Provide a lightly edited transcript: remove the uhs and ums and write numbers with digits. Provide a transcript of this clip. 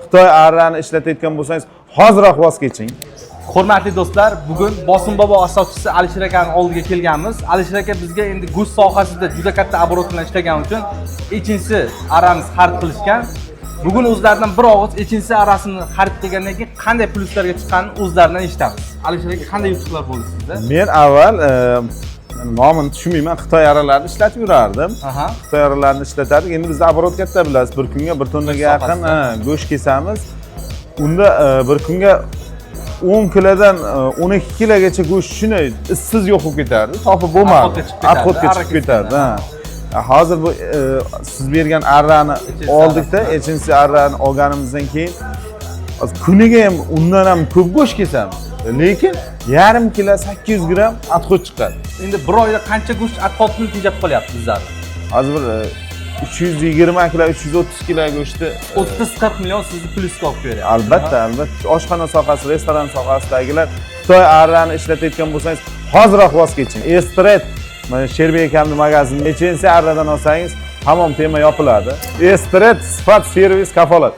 Xitoy arrani ishlatayotgan bo'lsangiz, hoziroq voz keching. Hurmatli do'stlar, bugun Bosim bobo asoschisi Alisher akani oldiga kelganmiz. Alisher aka bizga endi go'sht sohasida juda katta оборот bilan ishlagani uchun HNC arramiz xarid qilishgan. Bugun o'zlaridan bir og'iz HNC arrasini xarid qilgandan keyin qanday plyuslarga chiqqanini o'zlaridan eshitamiz. Alisher aka, qanday yutuqlar bo'ldi sizda? Men avval nomini tushunmayman, Xitoy arralarini ishlatib yurardim. Xitoy arralarini ishlatardik. Endi bizda оборот katta, bilasiz, bir kunga 1 tonnaga Go'sht yaqin sohasida. Ha, go'sht kesamiz. Unda bir kunga 10 kilodan 12 kilogacha go'sht shunday izsiz yo'q bo'lib ketardi. Topib bo'lmardi. Отход ga chiqib ketardi, Отход ga arra chiqib ketardi. kesganda. Ha. Hozir bu siz bergan arrani HNC oldikda, arrasini. HNC arrani olganimizdan keyin hozir kuniga ham undan ham ko'p go'sht kesamiz. Lekin yarim kilo 800 gramm отход chiqadi. Endi bir oyda qancha go'sht отход ini tejab qolyapti bizlar? Hozir bir 320 kilo, 330 kilo go'shtni 30-40 million sizni plyusga olib beryapti. Albatta, albatta. Oshxona sohasi, restoran sohasidagilar Xitoy arrani ishlatayotgan bo'lsangiz, hoziroq voz keching. Estret, mana Sherbek akamni magazini HNC arradan olsangiz, tamom, tema yopiladi. Estret, sifat, servis, kafolat.